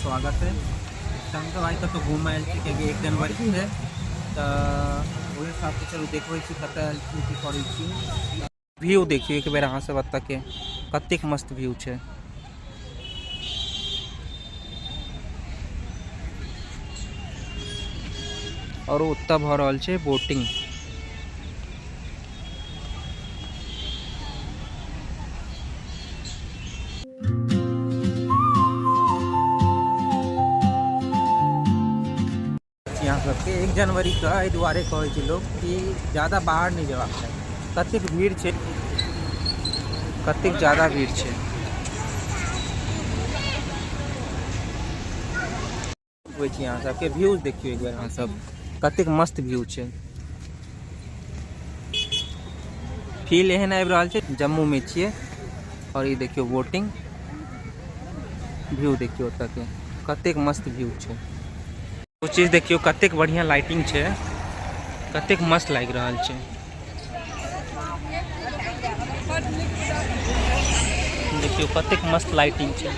स्वागत है। तऽ हमसब आइ कतहु घूमऽ आयल छी, कियाकि 1 जनवरी छै, तऽ ओहि हिसाबसँ चलू देखबै छी कतऽ आयल छी, की करै छी। व्यू देखियौ एक बेर अहाँ सब एतऽ के, कतेक मस्त व्यू छै। और ओतऽ भऽ रहल छै बोटिंग। यहाँ सबके 1 जनवरी के एहि दुआरे कहै छै लोग कि ज्यादा बाहर नहि जेबाक चाही। कतेक भीड़ छै, कतेक ज्यादा भीड़ छै। देखबै छी अहाँ सबके व्यूज, देखियौ एक बेर अहाँ सब, कतेक मस्त व्यू छै। फील एहन आबि रहल छै जम्मू में छियै। और ई देखियौ बोटिंग व्यू, देखियौ ओतऽ के कतेक मस्त व्यू छै। ओ चीज देखियौ, कतेक बढ़िया लाइटिंग छै, कतेक मस्त लागि रहल छै। देखियौ कतेक मस्त लाइटिंग छै।